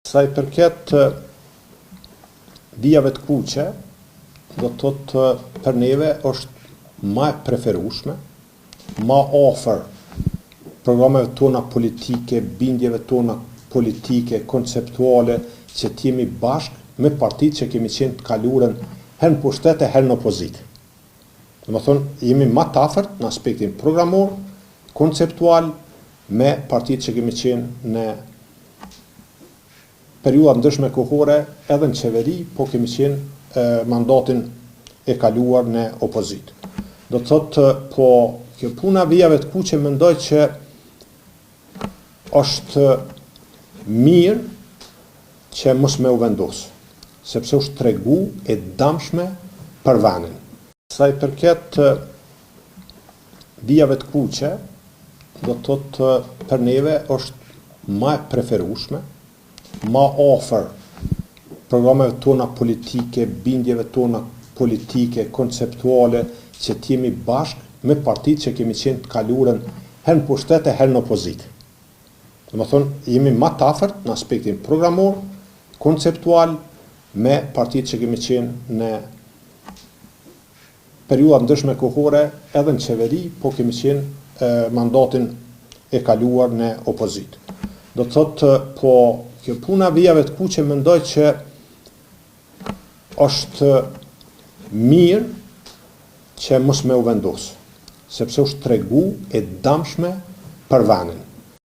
Sa i përket vijave të kuqe, do të thotë për neve është ma e preferueshme, ma afër programeve tona politike, bindjeve tona politike, konceptuale, që të jemi bashkë me partitë që kemi qenë të kaluarën herë në pushtet e herë në opozitë. Domethënë, jemi ma të afërt në aspektin programor, konceptual, me partitë që kemi qenë në periudha të ndryshme kohore edhe në qeveri, po kemi qenë mandatin e kaluar në opozitë. Do të thotë, po kjo puna e vijave të kuqe mendoj që është mirë që mos me u vendos, sepse është tregu e damshme për venin. Sa i përket vijave të kuqe, do të thotë për neve është ma e preferueshme, ma afër programeve tona politike, bindjeve tona politike, konceptuale, që të jemi bashkë me partitë që kemi qenë të kaluarën herë në pushtet e herë në opozitë. Domethënë, jemi ma të afërt në aspektin programor, konceptual, me partitë që kemi qenë në periudha të ndryshme kohore edhe në qeveri, po kemi qenë mandatin e kaluar në opozitë. Do të thotë, po kjo puna e vijave të kuqe mendoj që është mirë që mos me u vendos, sepse është tregu e damshme për venin.